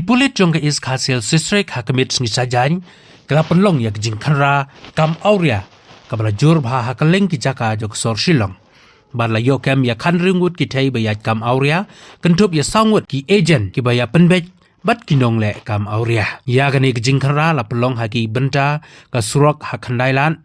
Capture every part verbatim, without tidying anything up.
Pulit jong ka East Khasi Hills District ha ka miet sngi Saitjaiñ ka la pynlong ïa ka jingkhynra kam awria kaba la jur bha ha kylleng ki jaka jong ka sor Shillong. Bad la ïoh kem ïa khathynriew ngut ki thei ba ïaid kam awria, kynthup ïa saw ngut ki agent kiba ïa pynbeit bad ki nongleh kam awria. Ïa kane ka jingkhynra la pynlong ha ki bynta ka surok ha Khyndailad,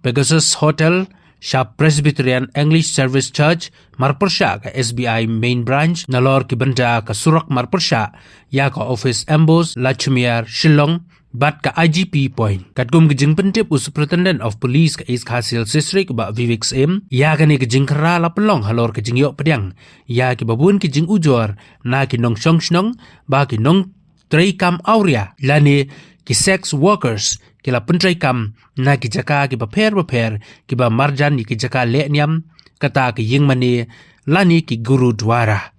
Pegasus Hotel, sha Presbyterian English Service Church, marpyrshah ka S B I Main Branch, nalor ki bynta ka surok marpyrshah ïa ka office M B O S, Lajhmiar, Shillong, bad ka I G P Point. Katkum ka jingpyntip u Superintendent of Police ka East Khasi Hills District, Bah Vivek Syiem, ïa kane ka jingkhynra la pynlong halor ka jingïoh pdiang ïa kiba bun ki jingujor na ki nongshong shnong, ba ki nongtrei kam awria lane ki sex workers ki la pyntrei kam na ki jaka kiba pher bapher, kiba marjan ïa ki jaka leh niam, kata ki ïingmane lane ki gurudwara.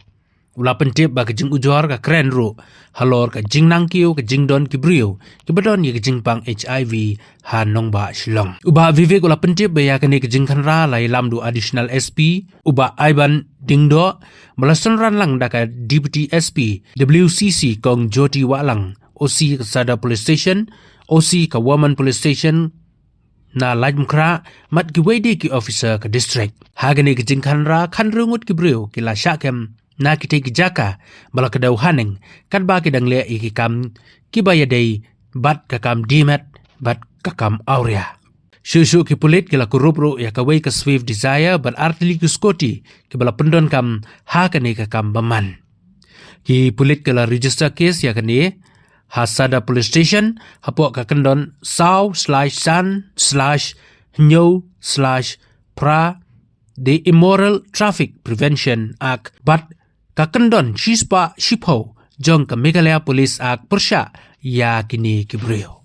U la pyntip ba ka jingujor ka kren ruh halor ka jingnang kiew ka jingdon ki briew kiba don ïa ka jingpang H I V ha nongbah Shillong. U Bah Vivek u la pyntip ba ïa kane ka jingkhynra la ïalam da u Additional S P, u Bah Ivan Diengdoh, ba la synran lang da ka Deputy S P W C C, Kong Jyoti Wahlang, O C ka Sadar Police Station, O C ka Women Police Station na Laitumkhrah, bad kiwei de ki officer ka district. Ha kane ka jingkhynra, khathynriew ngut ki briew ki la shah kem na kitei ki jaka ba la kdew haneng, katba ki dang leh ïa ki kam kiba ïadei bad ka kam die met bad ka kam awria. Shuh shuh ki pulit ki la kurup ruh ïa kawei ka Swift Dzire bad artylli ki scooty kiba la pyndonkam ha kane ka kam bymman. Ki pulit ki la register case ïa kane ha Sadar Police Station hapoh ka kyndon saw slash san slash hynñiew slash phra, the Immoral Traffic Prevention Act, bad ka kyndon shispah shiphew jong ka Meghalaya Police Act pyrshah ïa kine ki briew.